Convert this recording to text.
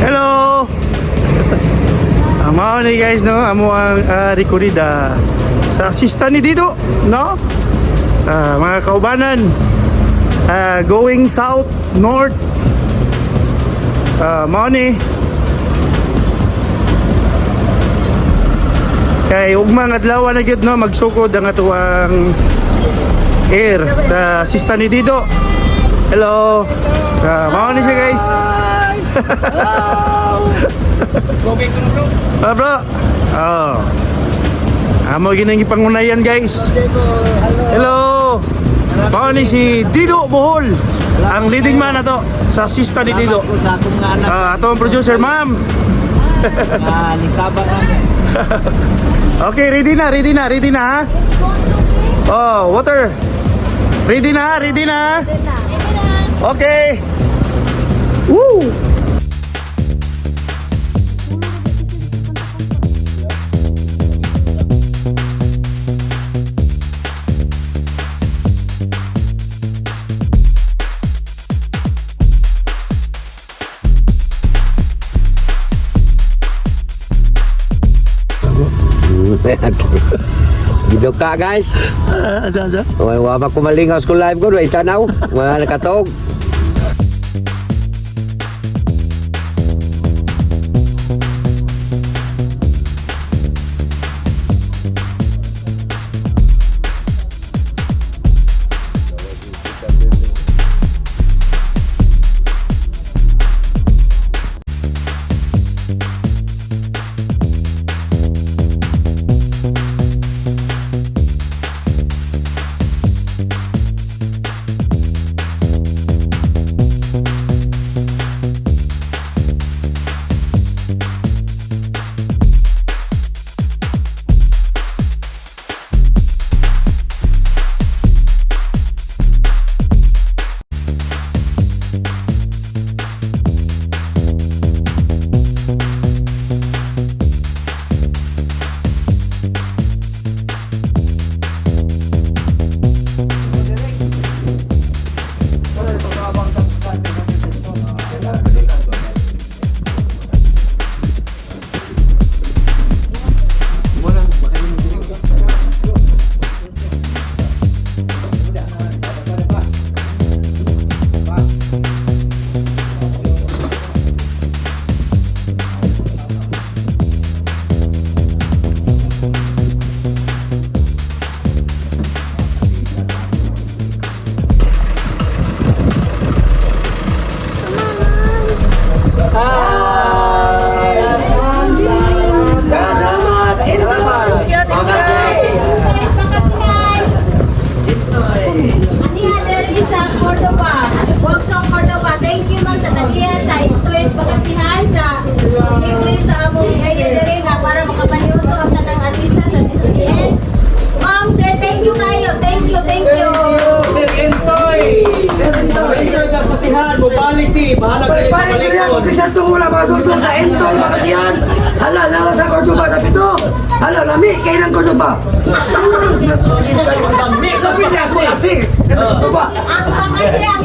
Hello. Mao ni guys, no, amo ang rekorida sa sista ni Dido, no? Mga kaubanan, going south, north. Mao ni. Kay ugmang adlaw na gyud, no, magsugod ang atuang air sa sista ni Dido. Hello. Mao ni siya, guys. Bro. Oh. Amo ginang ipangunayan, guys. Hello. Mao ni si Dido Bohol. Ang leading man na to sa sista ni Dido. Sa akong nga anak. Ato ang producer, ma'am. Nikabang kami. Okay, ready na, ready na, ready na ha? Oh, water. Ready na, ready na. Okay. Woo! Giduka, guys. Asa, asa. Wa pa ko malingaw sa live ko, way tanaw. Mga nakatog. Aniya diri sa Cordova. Workshop Cordova. Thank you, ma'am, sa tagiya sa Intoy Bakatihan sa libre sa among area diri nga para makapaniuto ang tanang artista sa DCN. Ma'am, sir, thank you kayo. Thank you, thank you. Sir Entoy! Sir Entoy! Entoy ka kasihan, mubalik ni, bahala kayo Balik ko yan, mabalikon. kung isang tungula, mga tutong sa Entol, mga kasihan. Hala, nala sa Cordoba, tapito. Hala, lami, kailan Cordoba? Lami Lami na ako kasi, nasa Cordoba. Ang kasi ang